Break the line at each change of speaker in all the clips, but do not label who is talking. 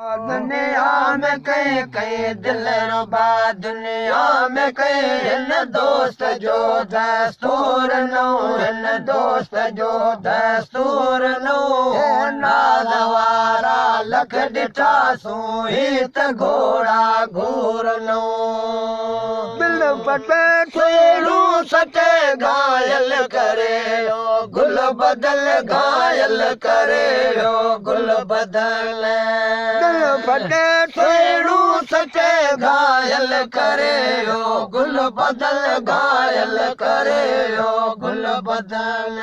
دنيا ۾ ڪنهن ڪنهن دلربا دنيا ۾ ڪنهن هن دوست جو دستور نئون هن دوست جو دستور نئون ناز وارا لک ڏٺاسون هي ته گهوڙا گهور نئون دل پٽ سيڙون سٽ گهايل ڪري گل بدل گهايل ڪري گل بدل دل ڦٽي سيڙون سٽ گهايل ڪري گل بدل گهايل ڪري گل بدل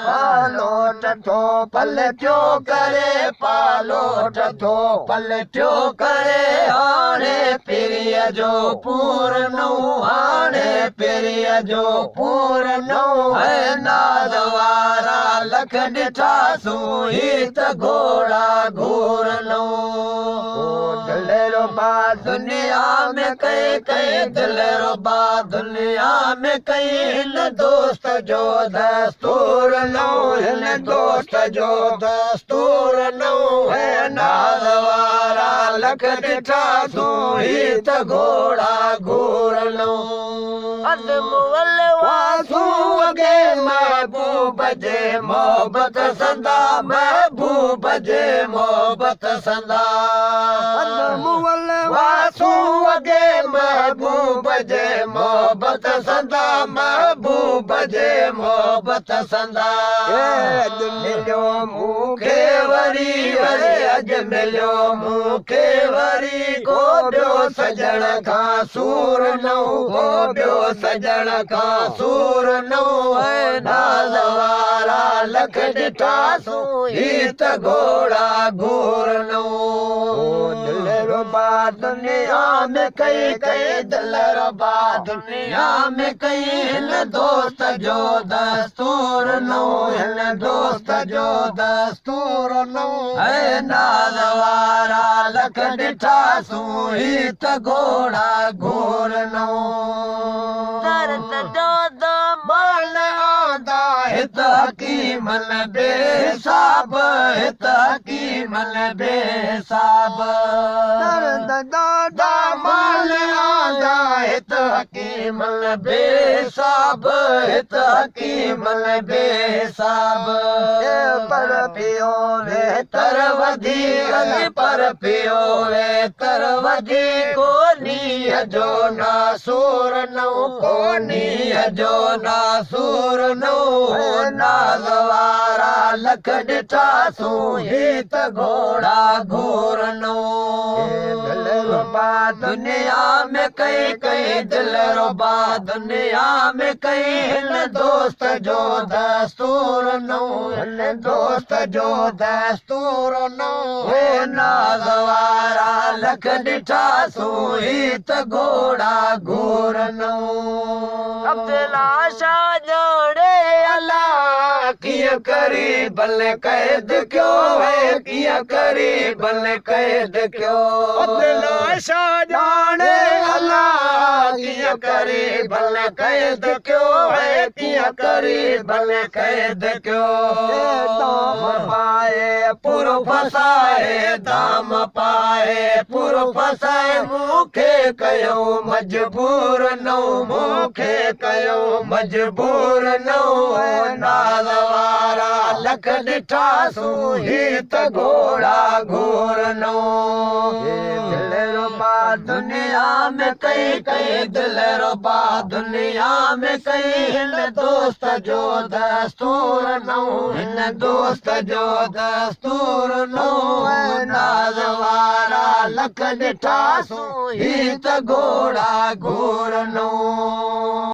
پالو ٽٺو پلٽيو ڪري پالو ٽٺو پلٽيو ڪري هاڻي پرينءَ جو پور نئون هاڻي پرينءَ جو پور نئون ناز وارا لک ڏٺاسون هي ته گهوڙا گهور نئون دلربا دنيا ۾ ڪنهن ڪنهن دلربا دنيا ۾ ڪنهن هن دوست جو دستور نئون هن دوست جو دستور نئون ناز وارا لک ڏٺاسون هي ته گهوڙا گهور نئون اڌ مئل واسون اڳي محبوب جي محبت سندا محبوب جي محبت سندا اڌ مئل واسون اڳي محبوب جي محبت سندا محبوب جي محبت سندا اڄ مليو مون کي وري وري اڄ مليو مون کي وري ڪو ٻيو سڄڻ کان سور نئون ڪو ٻيو سڄڻ کان سور نئون ناز وارا لک ڏٺاسون هي ته گهوڙا گهور نئون دلربا دنيا ۾ ڪئي ڪئي دلربا دنيا ۾ ڪئي هن دوست جو دستور نئون هن دوست جو دستور نئون ناز وارا لک ڏٺاسون هي ته گهوڙا گهور نئون
درد جو
دامان آندا هت حڪيمن بيحساب هت حڪيمن بيحساب درد جو دامان آندا هت حڪيمن بيحساب هت حڪيمن بيحساب پر پيو ويتر وڌي پر پيو ويتر وڌي ڪونهي جو ناسور نئون ڪونهي جو ناسور نئون ناز وارا لک ڏٺاسون هي ته گهوڙا گهور نئون دلربا دنيا ۾ ڪئي ڪئي دلربا دنيا ۾ ڪئي هن دوست جو دستور نئون هن دوست جو دستور نئون ناز وارا لک ڏٺاسون هي ته گهوڙا گهور نئون
عبدلا شاهه ڄاڻي
الا ڪيئن ڪري ڀل قيد ڪيو هي ڪيئن ڪري ڀل قيد ڪيو عبدلا شاهه ڄاڻي الا ڪيئن ڪري ڀل قيد ڪيو هي ڪيئن ڪري ڀل قيد ڪيو دام پائي پور ڦسائي دام پائي پور ڦسائي مون کي ڪيو مجبور نئون مون کي ڪيو مجبور نئون ناز وارا لک ڏٺاسون هي ته گهوڙا گهور نئون دلربا دنيا ۾ ڪئي ڪئي دلربا دنيا ۾ ڪئي هن دوست جو دستور نئون هن دوست جو دستور نئون ناز وارا لک ڏٺاسون هي ته گهوڙا گهور نئون.